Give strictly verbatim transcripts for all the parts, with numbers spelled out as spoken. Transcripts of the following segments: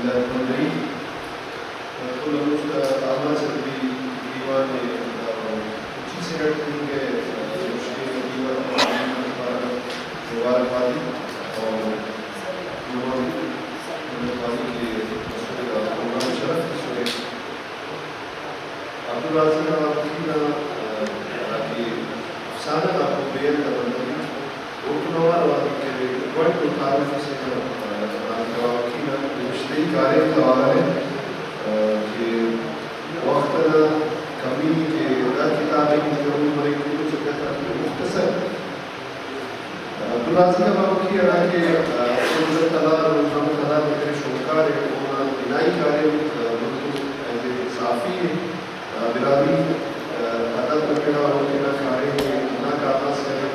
بسم اللہ الرحمن الرحیم۔ کل ہموفتا آغاز ادبی دیوان ءِ، آ، پچیس منٹ کننگ ءِ، آ، نوشکے ادیب آتا مبارکبادی اور نمان نمان کہ مسنے دا پروگرام شرف تسنے۔ عبدالرازق کبابکی نا، آ، ہراکہ افسانہ غاکو بے حد آ بندغ ءِ، اوڑتون اوار اوار کرے، گونڈ و تعارف اسے نا، آ، رازق کبابکی نا نوشتہ ئی کاریم تا حوالہ ءِ، آ، کہ وخت انا کمی ءِ کہ دا کتاب ءِ ہیت کننگ مریک، کل و چکر تا مختصر عبدالرازق کبابکی ہراکہ، آ، روزہ تلار، روزنامہ تلار نا شونکار ءِ، اونا بنائی کاریم، آ، ملک ایز اے صحافی ءِ، آ، براہوئی، آ، ادب نا پڑ آ او تینا کاریم ءِ ہندا آغاز کرے۔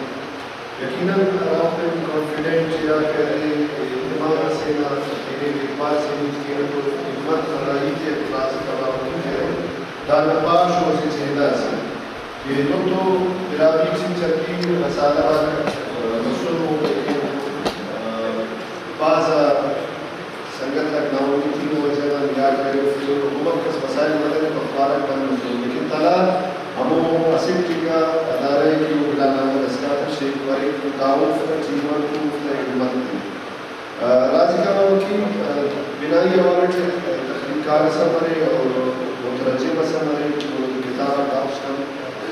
یقیناً ہرافتے کانفیڈنٹ یا کہ ارے اعتماد اسے نا تینے اعتبار سے ہیت کینہ تو ہمت ہندا ہیت ءِ عبدالرازق کبابکی ءِ ارے۔ دانا پاش و اسہ چہدہ اسے۔ کہ تو تو براہوئی ٹی چرکی رسالہ غاک مسر، اولیکن، آ، بھاز آ سنگت آک ناامیتی نا وجہ غان یا کہ ارے اوفتے حکومت کس بسانے متنے تو اخبار آک بند مسر، لیکن تلار ہمو اسٹ ٹکا ادارہ ءِ کہ او بلال احمد اسکان شیخ مریک، دا اوفتا ٹیم آن تو اوفتا ہمت ءِ۔ آ، رازق کبابکی، آ، بنائی حوالہ ٹی، آ، تخلیق کار ئس ہم ارے اور مترجم ئس ہم ارے، او کتاب آک کافی کن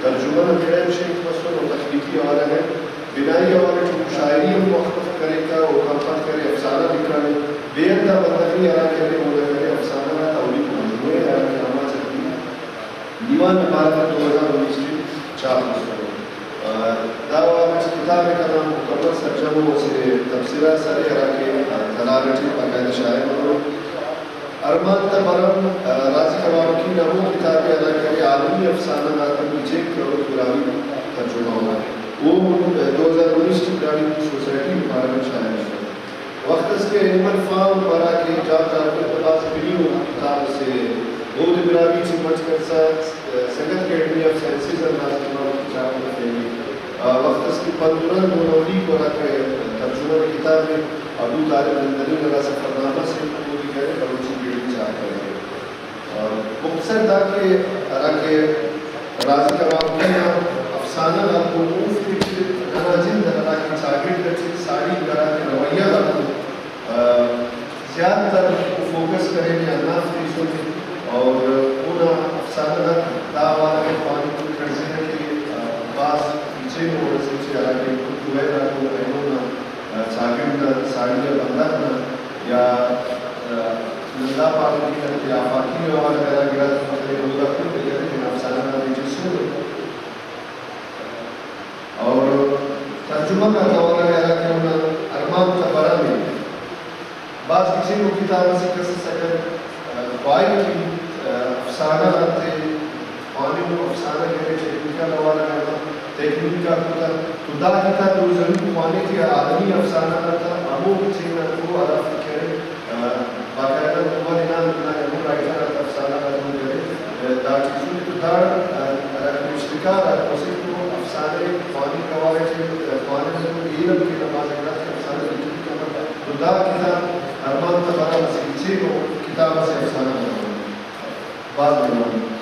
ترجمہ نا پڑ ءِ ہم شینک مسر اور تخلیقی حوالہ غان بنائی حوالہ ٹی او شاعری ہم وخت وخت کریکہ، او کم پد کرے افسانہ لکھانے۔ بے حد آ بندغ ءِ ہراکہ ارے اونا کرے افسانہ غاتا اولیکو مجموعہ ءِ ہراکہ آماچ ادبی دیوان نا پارہ تا دو ہزار انیس ٹی چھاپ مسنے۔ آ، دا وار اٹ کتاب ءِ کنا مکمل سرجم و اسہ تبصرہ اس ارے ہراکہ، آ، تلار اٹی باقاعدہ شائع مرو۔ ارمان تا بھرم، آ، رازق کبابکی نا ہمو کتاب ءِ ہراکہ ارے عالمی افسانہ غاتیان گچین کروک براہوئی ترجمہ ءِ۔ او دو ہزار انیس ٹی براہوئی سوسائٹی نا پارہ غان شائع مسنے۔ وخت اس کہ اینیمل فارم ہراکہ جان ڈارون نا بھاز پنی ءُ کتاب اسے، اودے براہوئی ٹی مٹ کرسا سنگت اکیڈمی آف سائنسز آن بھاز قیمت ءُ چھاپ کرفینے۔ آ، وخت اس کہ پند و رند اونا اولیکو ہراکہ ترجمہ نا کتاب ءِ، ابو طالب لندنی نا ہرا سفرنامہ سے اودے کرے، بلوچی بیڑی چھاپ کرے۔ آ، مختصر دا کہ ہراکہ رازق کبابکی نا افسانہ غاکو اوفتے ٹی ننا جند ہراکہ چاگڑد اٹی ساڑی ہراکہ رویہ غاکو، آ، زیات تر فوکس کرینے ہندافتے ایسنے اور اونا افسانہ غاک دا حوالہ غان خواننگ کن کڑزینہ کہ، آ، بھاز گچین ءُ وڑ اسے ٹی ہراکہ اردو ویل آکو اینو نا چاگڑد نا ساڑی آ بندغ نا یا، آ، نن دا پانہ کہ نن تینا آفاقی حوالہ غا ہرا گڑاتے خبرین اودا کل تینا افسانہ غاتے ٹی سنگرہ۔ اور ترجمہ غاتا حوالہ غا ہرا کہ اونا ارمان تا بھرم ءِ۔ بھاز گچینو کتاب اسے کس اس اگر، آ، خواہک کہ، آ، افسانہ غاتے خواننگ و افسانہ غاتے ٹیکنیکل حوالہ غاتا تکنیک آک تا، تو دا کتاب او ضرور خوانے کہ عالمی افسانہ غاتا ہمو گچین نا تو ہرافتے کہ ارے، آ، باقاعدہ عمر انعام نا ہمو رائٹر آتا افسانہ غاتون کہ ارے، آ، دا ٹی تو دا، آ، ہرا نوشتکار آک مسہ تو افسانہ ءِ خواننگ حوالہ ٹی، آ، خواننگ تو ایلم تینا بھاز آ گڑاتے افسانہ لکھنگ کنا۔ تو دا کتاب ارمان تا بھرم اسہ گچینو کتاب اسے افسانہ غاتون۔ بھاز مہربانی۔